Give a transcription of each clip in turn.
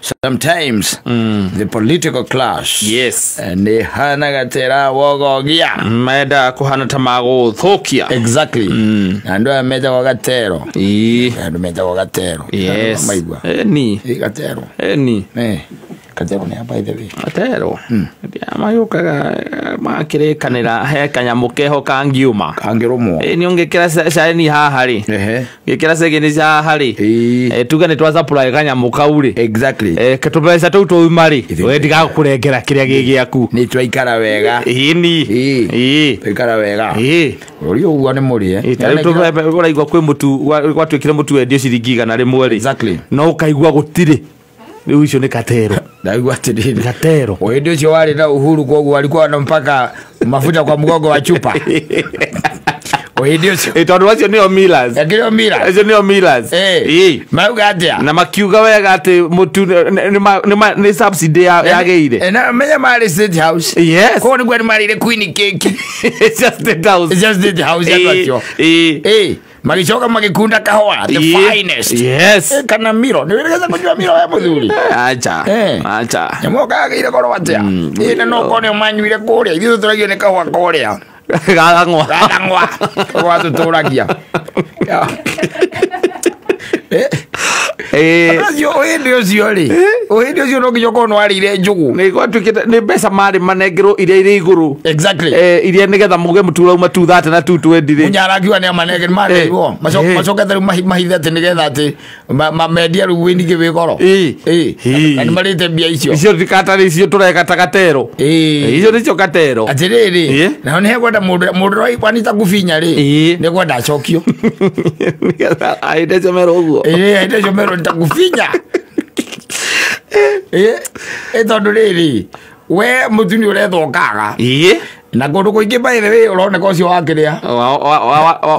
Sometimes the political class, yes, nĩ hanaga tera wogogia menda kuhana ta magũthũkia. Exactly. Na andũ aya metagwo gatero. Ĩĩ. Andũ metagwo gatero. Yes. Maigua. Eni. Ĩ, gatero. Eni. Eh, gatero nĩ by the way. Gatero magĩũkaga makĩrĩkanĩra he kanyamũ keho kangiuma. Kangĩrũmwo. Ĩ, nĩ ũngĩkĩra caeni haha rĩ, Ehe. ngĩkĩra cegeni haha rĩ, Ĩĩ. tuge nĩ twa supply kanyamũ kau rĩ, Exactly. tũbeca tũu twauma rĩ, Ithuĩ- we ndigakũrengera kĩrĩa gĩ gĩaku. Nĩ twaikara wega. Ĩni. Ĩĩ. Ĩĩ. Twaikara wega. Ĩĩ. Bũrũri ũguo nĩ mũrĩe. Ĩ, ta rĩu tũbebe ũraigua kwĩ mũtu gwatuĩkire mũtu wendio ciringi 100 rĩ. Exactly. No ũkaigua gũtirĩ. Rĩu icio nĩ katero. Ndaigua atĩrĩrĩ. Katero. Hĩndĩ ũcio warĩ na Uhuru koguo alikuwa na mpaka mafuta kwa mgongo wa chupa. Hĩndĩ ũcio. Ĩ, tondũ acio nĩo millers. Akĩrĩo mira. Acio nĩo millers. Eh. Ĩ. Mauga atĩa? Na makiuga wega atĩ mũtu nĩ subsidy yagĩire. Eh, na menya marĩ State House. Yes. Koguo nĩguo nĩ marĩire Queen cake. It's just the house. It's just State House andũ acio. Ĩ. Eh, magĩcoka magĩkunda kahũa the Ĩ. finest. Yes. Eh, kana miro. Nĩ wĩrĩgĩte kũnyua miro we mũthuri? Acha. Eh. Acha. Nyamũ kagĩire goro atĩa? Ĩ, na no korwo nĩo manyuire kũrĩa. Ithuĩ tũtũragio nĩ kahũa kũrĩa. Gathang'wa. Gathang'wa. Kahũa tũtũragia. Eh, Ĩ. acio hĩndĩ ũcio rĩ, hĩndĩ ũcio no nginya ũkorwo nĩ warĩire njũgũ. Nĩ gwatuĩkĩte nĩ mbeca marĩ manengerwo iria irĩ igũrũ. Exactly. Eh, iria nĩgetha muge mũtu ũrauma 230 na 220 rĩ. Mũnyara akiuga nĩ amanenge nĩ maneirwo. Eh. Macokete rĩu mahithe atĩ nĩgetha atĩ mendie rĩu wĩ ningĩ wĩ goro. Ĩ. Ĩ. Ĩ. Na nĩ marĩte mbia icio. Icio ndikatarĩ icio tũreka ta gatero. Ĩ. Icio nĩcio gatero. Atĩrĩrĩ, Ĩ. naho nĩ hekwenda mũndũ mũndũ wanita kubinya rĩ, Ĩ. nĩ kwenda acokio. Nĩgetha ahĩndĩ acio merwo ũguo. Ĩ, hĩndĩ ĩcio merwo nitakubinya. Ĩ, ĩ tondũ rĩrĩ, we mũtu nĩ ũretha ũkaga. Ĩ. Na kũndũ kũingĩ by the way ũroneka ũcio wa kĩrĩa.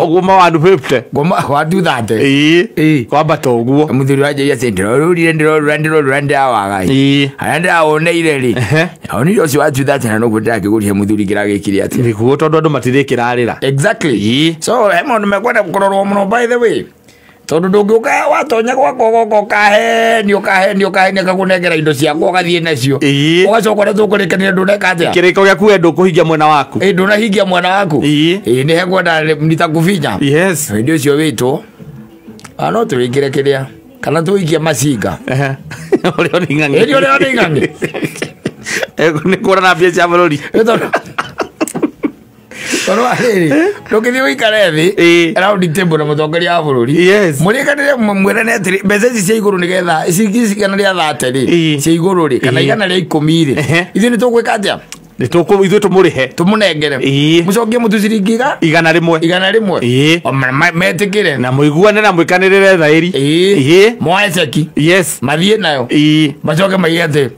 Ũguo ma 150. Ngoma wa 230. Ĩ. Ĩ. Kwambata ũguo. Mũthuri wanjĩire atĩ ndĩrorũrire ndĩrorũra ndĩrorũra ndĩrawaga. Ĩ. Harĩa ndĩrawoneire rĩ, Ehe. onire ũcio wa 230 na noguo ndĩrakĩgũrire mũthuri kĩragĩkire atĩa. Nĩguo tondũ andũ matirĩkĩrarĩra. Exactly. Ĩ. So he maũndũ mekwenda kũrorwo mũno by the way. Tondũ ndũngĩũka watonya gwakwa ũgoka ũkahenio ũkahenio ũkahenio akakũnengera indo ciakwa ũgathiĩ nacio. Ĩ. Ũgacoka ũrĩa tũkũrĩkanĩra ndũneka atĩa. Kĩrĩko gĩaku we ndũkũhingia mwena waku. Ĩ, ndũnahingia mwena waku. Ĩ. Ĩ, nĩ hekwenda nitakubinya. Yes. Hĩndĩ ũcio wĩtwo no tũwĩkĩre kĩrĩa kana tũikie macinga. Ehe. Ũrĩa nĩ ng'ang'i. Ĩni ũrĩa nĩ ng'ang'i. Nĩ kuona mbia cia bũrũri. Ĩ, tondũ wa rĩrĩ ndũngĩthiĩ ũikare thĩ Ĩ. round table na mũtongoria wa bũrũri Yes. mũrĩkanĩre mwĩrane atĩrĩ mbeca ici cia igũrũ nĩgetha ciringi 130 rĩ Ĩ. cia igũrũ rĩ kana Ĩ. 110 rĩ Ehe. ithuĩ nĩ tũgwĩka atĩa Nĩ tũkũ ithuĩ tũmũrĩhe. tũmũnengere Ĩ. mũcokie mũtu ciringi 100. 100. Ĩ. O metĩkĩre. Na mũiguane na mwĩkanĩrĩre thaĩri. Ĩ. Ĩ. Moe ceki Yes. mathiĩ nayo Ĩ. macoke maige atĩ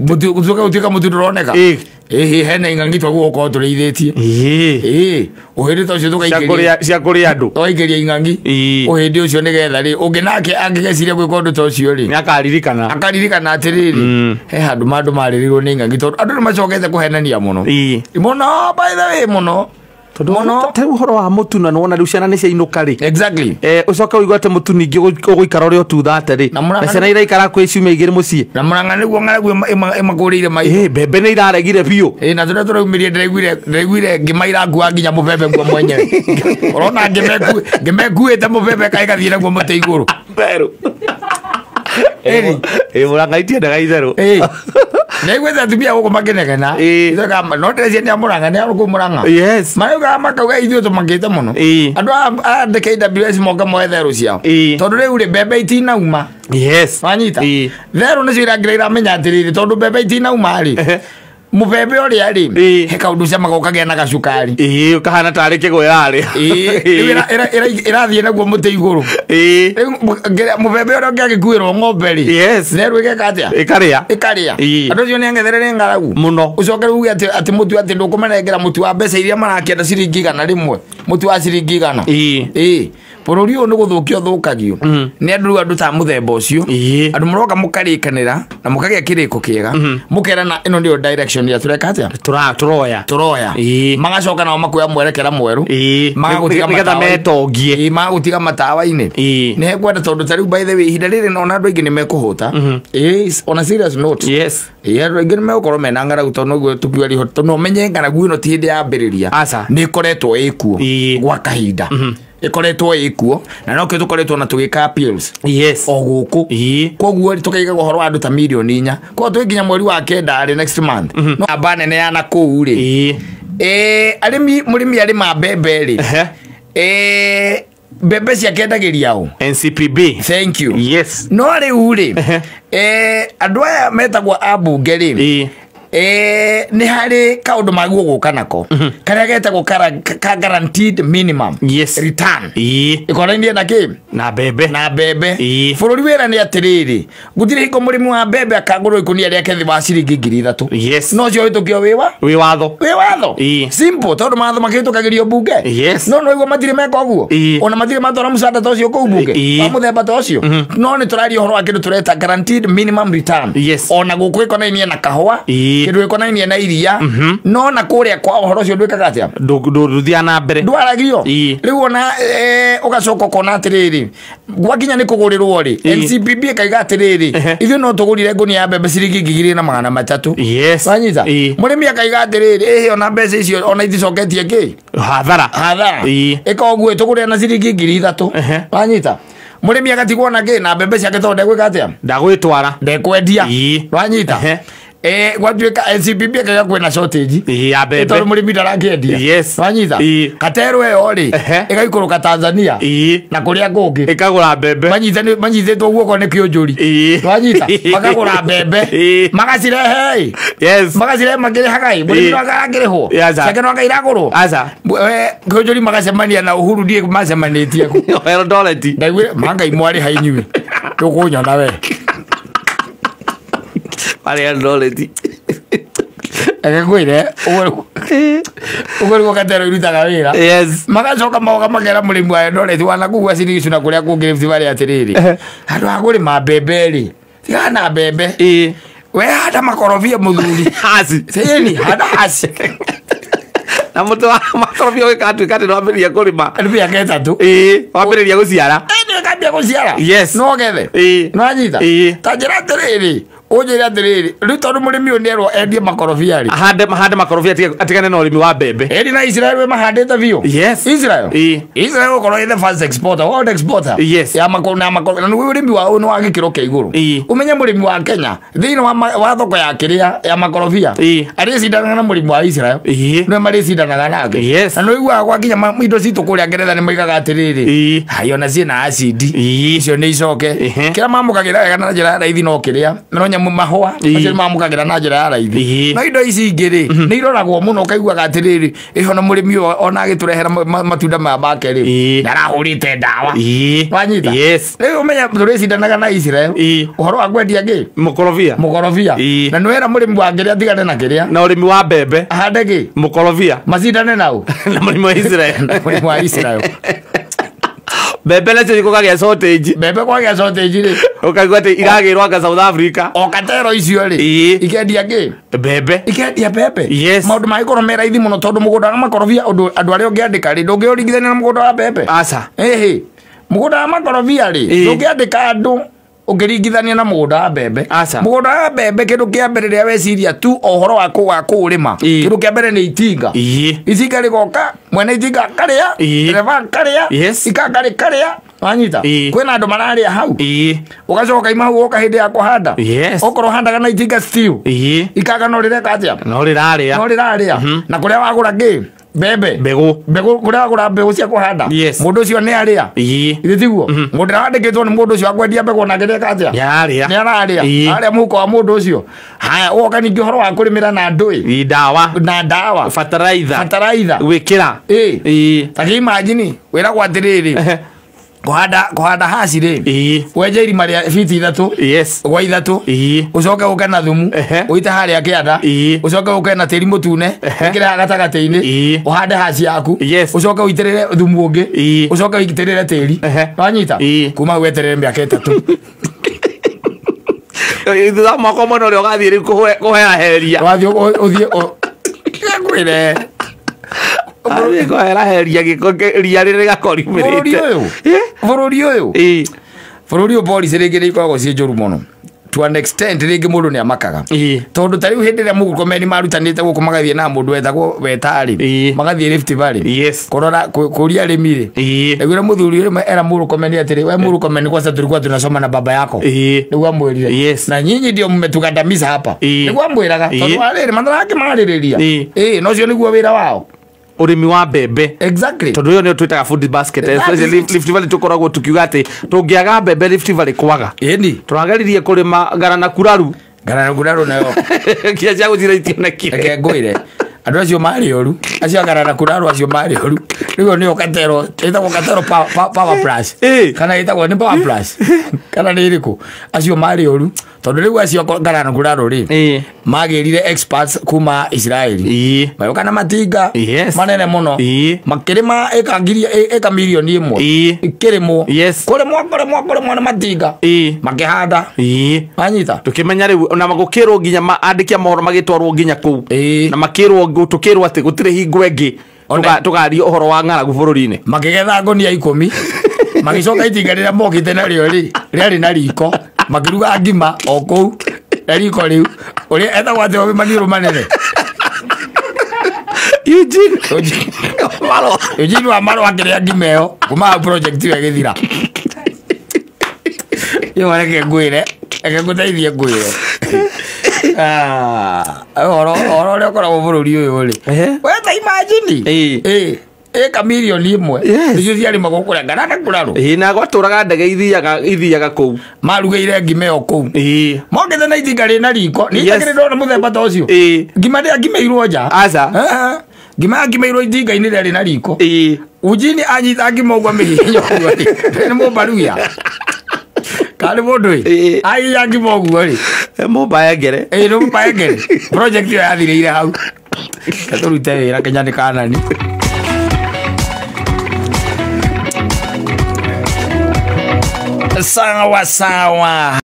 gũtuĩka gũtuĩka mũtu ndũroneka. Ĩ. Ĩhĩ, hena ing'ang'i twaguo gũkorwo tũrĩithĩtie. Ĩ. Ĩ, ũhĩndĩ ta ũcio Cia tũkaikĩria kũrĩa cia kũrĩa andũ. tũkaikĩria ing'ang'i Ĩ. ũhĩndĩ ũcio nĩgetha rĩ ũngĩ nake angĩgeciria gwĩka ũndũ ta ũcio rĩ Nĩ akaririkana. akaririkana atĩrĩrĩ he handũ mandũ marĩrĩirwo nĩ ing'ang'i tondũ andũ nĩ macokete kũhenania mũno. Ĩ. Mũno by the way mũno. Tondũ Mũno. ta rĩu ũhoro wa mũtu na nĩwona rĩu ciana nĩ ciainũka rĩ. Exactly. Eh, ũcoke ũigue atĩ mũtu ningĩ ũgũikara ũrĩ o 230 rĩ. Na mũrang'a Na ciana iraikara kwĩ ciumia igĩrĩ mũciĩ. Na mũrang'a nĩguo ng'aragu ĩmakũrĩire maitho. Ĩ, mbembe nĩ iraregire biũ. Ĩ, na tũrĩa tũraumĩrie ndĩraiguire ngima irakua nginya mũbebe guo mwenyewe. Ũrona ngima ĩkuĩte mũbebe kaĩ gathiĩ naguo mũtĩ igũrũ. Therũ. Ĩni. Ĩ, mũrang'a itiendaga itherũ. Ĩ. Ndaiguĩte atumia gũkũ makĩnegena. Ĩ. Ithuĩ no ndĩreciria nĩ a Mũrang'a, nĩ a kũu Mũrang'a. Yes. Marauga makauga ithuĩ tũmakĩte mũno. Ĩ. Andũ aya a KWS moka moe therũ ciao. Ĩ. Tondũ rĩu rĩ mbembe itinauma. Yes. Wanyita? Ĩ. Therũ nĩcio irangira iramenya atĩrĩrĩ tondũ mbembe itinauma rĩ. Ehe. Mũbebe ũrĩa rĩ Ĩ. he kaũndũ camaga ũkagĩa na gacukari. Ĩ, ũkahana tarĩ kĩgũ ĩrarĩa. Ĩ, rĩu ĩrathiĩ naguo mũtĩ igũrũ. Ĩ. Rĩu mũbebe ũrĩa ũngĩagĩkuĩrwo ng'ombe rĩ. Yes. Therũ ĩgeka atĩa? Ĩkarĩa. Ĩkarĩa. Ĩ. Andũ acio nĩ ang'ethere nĩ ng'aragu. Mũno. Ũcoke rĩu uge atĩ atĩ mũtu atĩ ndũkũmanengera mũtu wa mbeca iria marakĩenda ciringi 100 mũtu wa ciringi 100. Ĩ. Ĩ. Bũrũri ũyũ nĩ gũthũkio ũthũkagio nĩ andũ rĩu, andũ ta mũthemba ũcio, andũ mũroka mũkarĩkanĩra na mũkagĩa kĩrĩko kĩega, mũkerana ĩno nĩyo direction ĩrĩa tũreka atĩa, Tũroya. Tũroya. Magacoka nao makuoya mwerekera mwerũ. Magagũtiga Nĩgetha matawa-inĩ. metongie. Magagũtiga matawa-inĩ. Nĩ hekwenda tondũ ta rĩu, by the way, ihinda rĩrĩ ona andũ aingĩ nĩ mekũhũta. On a serious note, andũ aingĩ nĩ megũkorwo mena ng'aragu, tondũ noguo tũkiuga riho, tondũ ũmenye ng'aragu ĩno ti hĩndĩ yambĩrĩria. Aca. Nĩ ĩkoretwo ĩkuo gwa kahinda, ĩkoretwo ĩkuo, na nokĩo tũkoretwo na tũgĩka appeals o gũkũ. Koguo rĩ, tũkaigaga ũhoro wa andũ ta 4 million, koguo twĩ nginya mweri wa 9 rĩ, next month, no amba nene ya na kũu rĩ, arĩmi, mũrĩmi arĩma mbembe rĩ, mbembe ciake endagĩria ũ? NCPB. Thank you. No rĩu rĩ, andũ aya metagwo ambunge rĩ, nĩ harĩ kaũndũ magwo gũka nako karĩa getagwo ka guaranteed minimum return, ĩkonainie na kĩ? Na mbembe. Na mbembe. Bũrũri wĩra nĩ atĩrĩrĩ, gũtirĩ hingo mũrĩmi wa mbembe akagũrwo ikũnia rĩake thĩ wa ciringi 3,000. No cio hĩtũkio wĩwa Wĩ watho. Wĩ watho. Simple, tondũ mawatho makĩhĩtũkagĩrio mbunge. No igua matirĩ meka ũguo. Ona matirĩ matwara mũcanda ta ũcio kũu mbunge wa mũthemba ta ũcio. No nĩ tũraria ũhoro wa kĩndũ tũreta guaranteed minimum return. Ona gũkũ ĩkonainie na kahũa, kĩndũ gĩkonainie na iria, no na kũrĩa kwa ũhoro ũcio ndwĩkaga atĩa? Ndũthiaga na mbere. Ndwaragio. Rĩu ona ũgacoka ũkona atĩrĩrĩ, gwakinya nĩ kũgũrĩrwo rĩ, NCPB ĩkaiga atĩrĩrĩ, ithuĩ no tũgũrire ngũnia ya mbembe ciringi 2,300. Wanyita? Mũrĩmi akaiga atĩrĩrĩ, ĩhĩ, ona mbeca icio ona iticoketie kĩ? Hathara. Hathara. Ĩka ũguo, tũgũrĩre na ciringi 3,000. Wanyita? Mũrĩmi agatigwo na kĩ? Na mbembe ciake, tondũ ndegwĩka atĩa? Ndagwĩtwara. Ndekwendia. Wanyita? Gwatuĩka NCPB ĩkaiga kwĩna shortage. Ya mbembe. Tondũ mũrĩmi ndarakĩendia. Wanyita? Katero ĩyo rĩ, ĩgaikũrũka Tanzania na kũrĩa kũngĩ. Ĩkagũra mbembe. Manyitĩtwo guoko nĩ kĩũnjũri. Wanyita? Makagũra mbembe, magacirehe ĩ, magacirehe makĩrĩhaga ĩ, mũrĩmi no akarakĩrĩhwo. Aca. Ciake no anga iragũrwo. Aca. Kĩũnjũri magacemania na Uhuru, ndiĩ macemanĩtie kũ. Eldoret. Ndaiguire mangai mwarĩha inyuĩ ndũkũnyona we. Marĩ Eldoret. Reke ngwĩre ũguo, ũguo nĩguo katero irutaga wĩra. Magacoka magoka makera mũrĩmi wa Eldoret wa nakũu gwa Sinigicu na kũrĩa kũngĩ Rift Valley atĩrĩrĩ, handũ ha kũrĩma mbembe rĩ, tigana na mbembe, we handa makorobia, mũthuri. Hasi. Ĩni, handa haci. Na mũtĩ wa makorobia ũgĩkatuĩka atĩ nĩwambĩrĩria kũrĩma. Nĩ mĩaka 3. Wambĩrĩria gũciara. Ĩni, ĩkambia gũciara. No gethe. Nĩwanyita? Ta njĩra atĩrĩrĩ, ũnjĩre atĩrĩrĩ, rĩu tondũ mũrĩmi ũyũ nĩerwo endie makorobia rĩ, Ahande makorobia, atigane na ũrĩmi wa mbembe. Ĩni, na Israel we mahandĩte biũ. Israel, Israel gũkorwo ĩ the first exporter, world exporter ya makoro na makoro, na nĩguo ũrĩmi wao nĩ wa gĩkĩro kĩa igũrũ. Ũmenye mũrĩmi wa Kenya thĩinĩ wa thoko ya kĩrĩa ya makorobia arĩcindanaga na mũrĩmi wa Israel. Nĩwe marĩcindanaga nake. Na nĩũiguaga gwakinya indo citũ kũrĩa Ngeretha nĩ moigaga atĩrĩrĩ, hai, ona ciĩna acidi, icio nĩ icoke. Kĩrĩa mamũkagĩra wega na njĩra ya raithi no kĩrĩa no nyamũ mahũa, macio nĩ mamũkagĩra na njĩra ya raithi. No indo ici ingĩ rĩ, nĩ iroragwo mũno, ũkaiguaga atĩrĩrĩ, ĩho na mũrĩmi ũyũ ona agĩtũrehera matunda maya make rĩ, ndarahũrĩte ndawa. Wanyita? Yes. Rĩu ũmenye tũrĩcindanaga na Israel ũhoro wa kwendia kĩ? Mũkorobia. Mũkorobia. Na nĩwera mũrĩmi wa kĩrĩa atigane na kĩrĩa, Na ũrĩmi wa mbembe. Ahande kĩ? Mũkorobia. Macindane nau. Na mũrĩmi wa Israel. Na mũrĩmi wa Israel. Mbembe nacio kũkagĩa shortage. Mbembe kwagĩa shortage rĩ, Ũkaigua atĩ iragĩrwo anga South Africa. O katero icio rĩ, ikendia kĩ? Mbembe. Ikendia mbembe. Maũndũ mangĩkorwo me raithi mũno, tondũ mũgũnda wa makorobia, ũndũ andũ arĩa ũngĩandĩka rĩ, ndũngĩũringithania na mũgũnda wa mbembe. Aca. Ĩhĩ, mũgũnda wa makorobia rĩ, ndũngĩandĩka andũ ũngĩringithania na mũgũnda wa mbembe. Aca. Mũgũnda wa mbembe, kĩndũ kĩa mbere rĩrĩa weciria tu o ũhoro wa kũũrĩma, kĩndũ kĩa mbere nĩ itinga. Itinga rĩgoka, mwene itinga akarĩa, ndereba akarĩa, ikanga rĩkarĩa. Wanyita? Kwĩna andũ mararĩa hau. Ũgacoka ima hau, ũgoka hĩndĩ ya kũhanda. Okorwo ũhandaga na itinga still, ikanga no rĩreka atĩa? No rĩrarĩa. No rĩrarĩa. Na kũrĩa wagũra ngĩ mbembe, Mbegũ. Mbegũ, kũrĩa wagũra mbegũ cia kũhanda, mũndũ ũcio nĩ arĩa. Githĩ tiguo? Mũndũ ũrĩa wandĩkĩtwo nĩ mũndũ ũcio wa kwendia mbegũ onake nĩeka atĩa? Nĩararĩa. Nĩ ararĩa. Arĩa mũhuko wa mũndũ ũcio. Haya, ũgoka ningĩ ũhoro wa kũrĩmĩra na ndũĩ, Ndawa. Na ndawa. Fertilizer. Fertilizer. Gwĩkĩra. Ta kĩimagine wĩragwo atĩrĩrĩ, Kũhanda haci rĩ, Ĩĩ. wenje irima rĩa biti 3 Yes. gwa 3, Ĩĩ. ũcoke ũke na thumu Ehe. ũite harĩa kĩanda, Ĩĩ. ũcoke ũke na tĩri mũtune Ehe. ũkĩre haha gatagatĩ-inĩ, Ĩĩ. ũhande haci yaku, Yes. ũcoke ũitĩrĩre thumu ũngĩ, Ĩĩ. ũcoke ũitĩrĩre tĩri. Ehe. Wanyita Ĩĩ. kuma hau weterere mĩaka 3. Thutha wa mwaka ũmwe norĩo ũgathiĩ rĩu kũheraheria. Wathiĩ ũthiĩ ngwĩre. Athiĩ kũheraheria gĩko ria rĩrĩa rĩgakorwo Bũrũri riumĩrĩte. ũyũ, bũrũri ũyũ, Ĩĩ. bũrũri ũyũ policy rĩngĩ nĩ ikoragwo ciĩ njũru mũno to an extent, rĩngĩ mũndũ nĩ amakaga. Ĩĩ. Tondũ ta rĩu hĩndĩ ĩrĩa Murkomen marutanĩte gũkũ magathiĩ na mũndũ wetagwo Wetarĩ, Ĩĩ. magathiĩ Rift Valley Yes. kũrora kũria arĩmi rĩ, Ĩĩ. naguo mũthuri ũrĩa era Murkomen atĩrĩ, we Murkomen, kwanza tulikuwa tunasoma na baba yako. Ĩĩ. Nĩguo amwĩrire. Yes. Na nyinyi ndio mmetugandamiza hapa. Ĩĩ. Nĩguo amwĩraga. Ĩĩ. Tondũ wa rĩrĩ matarakĩmarĩrĩria. Ĩĩ. Ĩĩ, na ũcio nĩguo wĩra wao. Ũrĩmi wa mbembe. Exactly. Tondũ ĩyo nĩyo twĩtaga food basket. That is Especially it. Rift Valley tũkoragwo tukiuga atĩ tũngĩaga mbembe Rift Valley kwaga. Ĩni. Tũrageririe kũrĩma ngara na kuraru. Ngara na kuraru nayo. Kia cia gũcira itionekire. Reke ngwĩre, andũ acio marĩ oru, acio agara na kuraru acio marĩ oru. Rĩu nĩyo Katero, ĩtagwo Katero Power Plus. Ĩĩ. Kana ĩtagwo nĩ Power Plus kana nĩ ĩrĩkũ? Acio marĩ oru tondũ rĩu acio ngara na kuraru rĩ, Ĩĩ. magĩrire experts kuma Israeli. Ĩĩ. Magĩũka na matinga Yes. manene mũno. Ĩĩ. Makĩrĩma ĩka ngiri, ĩka 1,000,000. Ĩĩ. Ikĩrĩmwo. Yes. Kũrĩmwo kũrĩmwo kũrĩmwo na matinga. Ĩĩ. Makĩhanda. Ĩĩ. Wanyita. Tukĩmenya rĩu na gũkĩrwo nginya andĩki a mohoro magĩtwarwo nginya kũu. Ĩĩ. Na makĩrwo, tũkĩrwo atĩ gũtirĩ hingo ĩngĩ tũkaria ũhoro wa ng'aragu bũrũri-inĩ. Makĩgetha ngonia 10, magĩcoka itinga rĩrĩa mokĩte narĩo rĩ, rĩarĩ na riko, makĩruga ngima o kũu na riko rĩu. Ũrĩa etagwo atĩ wĩ maniũrũ manene. Eugene Marwa. Eugene wa Marwa akĩrĩa ngima ĩyo kuma hau project ĩyo ĩgĩthira. Ĩyo reke ngwĩre, reke ngũteithie ngwĩre. Ũhoro ũrĩa ũkoragwo bũrũri ũyũ rĩ, Ehe. we ta imagine. Ĩĩ. Ĩĩ, ĩka 1,000,000. Yes. Icio ciarĩmagwo kũrĩa ngara na kũrarũ. Ĩĩ, na gwatũraga ndege ithiaga kũu. Marugĩire ngima ĩyo kũu. Ĩĩ. Mokĩte na itinga rĩna riko. Nĩ Yes. itakĩrĩ ndona mũthemba ta ũcio. Ĩĩ. Ngima ndĩa ngimĩirwo nja. Aca. Ehe. Ngima yakimĩirwo itinga-inĩ rĩarĩ na riko. Ĩĩ. Ujini anyita ngima ũguo amĩhihinya ũguo rĩ, nĩ mũmbaruya kana nĩ mũndũ ĩ? Ĩĩ. Ahihinya ngima ũguo rĩ, Mũmba engere. Ĩĩ, nĩ mũmba engere. Project ĩyo yathirĩire hau. Reke tũrute wĩra Kenya nĩ kanani. Sawa sawa.